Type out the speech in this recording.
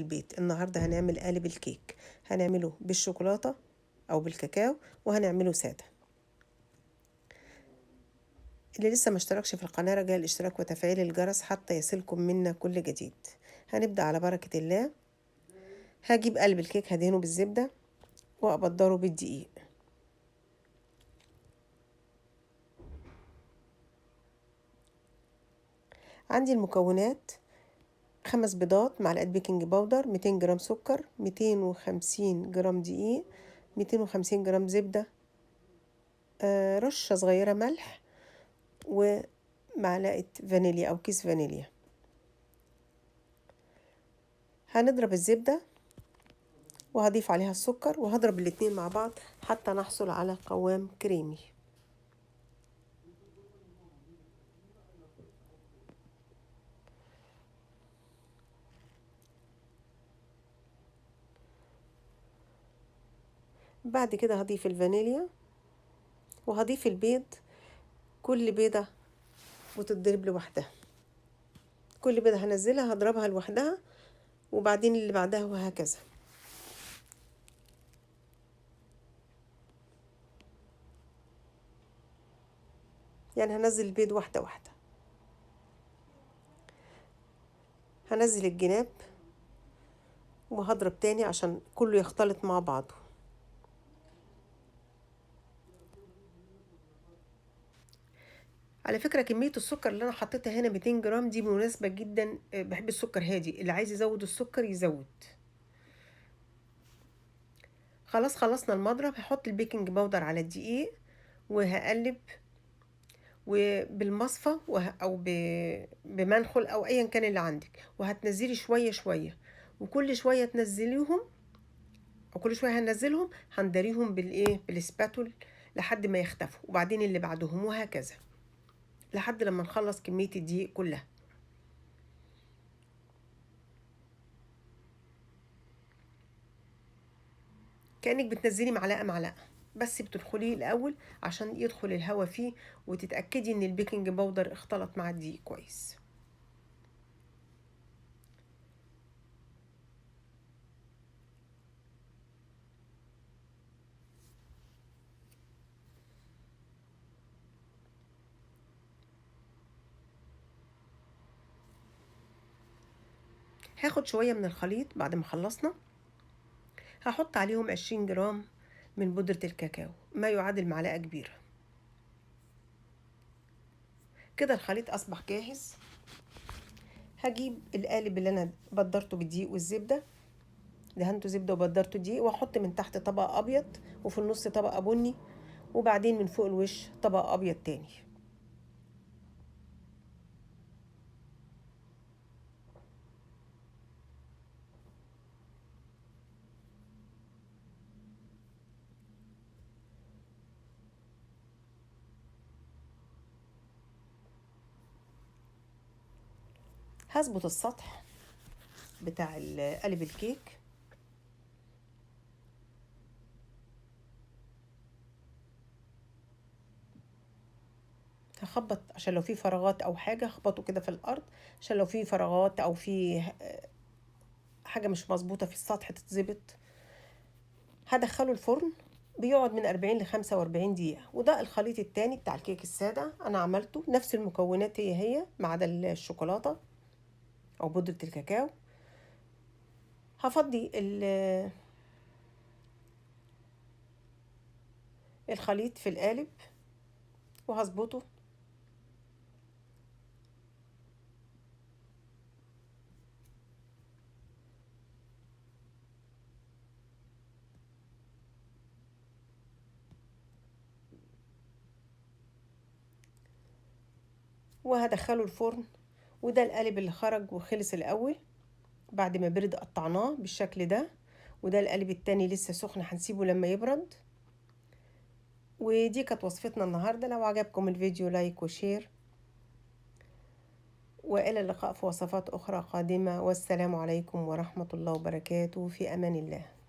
البيت. النهاردة هنعمل قالب الكيك، هنعمله بالشوكولاتة أو بالكاكاو، وهنعمله سادة. اللي لسه ما اشتركش في القناة رجاء الاشتراك وتفعيل الجرس حتى يصلكم منا كل جديد. هنبدأ على بركة الله. هجيب قلب الكيك هدهنه بالزبدة وأبدره بالدقيق. عندي المكونات: 5 بيضات، معلقة بيكنج باودر، 200 جرام سكر، 250 جرام دقيق، 250 جرام زبدة، رشة صغيرة ملح، ومعلقة فانيليا أو كيس فانيليا. هنضرب الزبدة وهضيف عليها السكر وهضرب الاتنين مع بعض حتى نحصل على قوام كريمي. بعد كده هضيف الفانيليا وهضيف البيض، كل بيضة وتتضرب لوحدها، كل بيضة هنزلها هضربها لوحدها وبعدين اللي بعدها وهكذا. يعني هنزل البيض واحدة واحدة. هنزل الجناب وهضرب تاني عشان كله يختلط مع بعضه. على فكرة كمية السكر اللي أنا حطيتها هنا 200 جرام دي مناسبة جدا، بحب السكر هادي، اللي عايز يزود السكر يزود. خلاص خلصنا المضرب. هحط البيكنج باودر على الدقيق وهقلب وبالمصفى أو بمنخل أو أيا كان اللي عندك، وهتنزلي شوية شوية، وكل شوية تنزليهم أو كل شوية هننزلهم هندريهم بالسباتول لحد ما يختفوا، وبعدين اللي بعدهم وهكذا لحد لما نخلص كمية الدقيق كلها. كأنك بتنزلي معلقة معلقة، بس بتدخليه الأول عشان يدخل الهواء فيه، وتتأكدي إن البيكنج باودر اختلط مع الدقيق كويس. هاخد شوية من الخليط بعد ما خلصنا، هحط عليهم 20 جرام من بودرة الكاكاو، ما يعادل معلقة كبيرة. كده الخليط أصبح جاهز. هجيب القالب اللي أنا بدرته بالدقيق والزبدة، دهنته زبدة وبدرته دقيق، وأحط من تحت طبقة أبيض وفي النص طبقة بني، وبعدين من فوق الوش طبقة أبيض تاني. هظبط السطح بتاع قالب الكيك. هخبط عشان لو في فراغات او حاجه، هخبطه كده في الارض عشان لو في فراغات او في حاجه مش مظبوطه في السطح تتظبط. هدخله الفرن، بيقعد من 40 ل 45 دقيقه. وده الخليط التاني بتاع الكيك الساده، انا عملته نفس المكونات هي هي ما عدا الشوكولاته او بودرة الكاكاو. هفضي الخليط في القالب وهظبطه. وهدخله الفرن. وده القالب اللي خرج وخلص الأول بعد ما برد، قطعناه بالشكل ده. وده القالب التاني لسه سخن، هنسيبه لما يبرد. ودي كانت وصفتنا النهاردة. لو عجبكم الفيديو like و share، وإلى اللقاء في وصفات أخرى قادمة. والسلام عليكم ورحمة الله وبركاته. في أمان الله.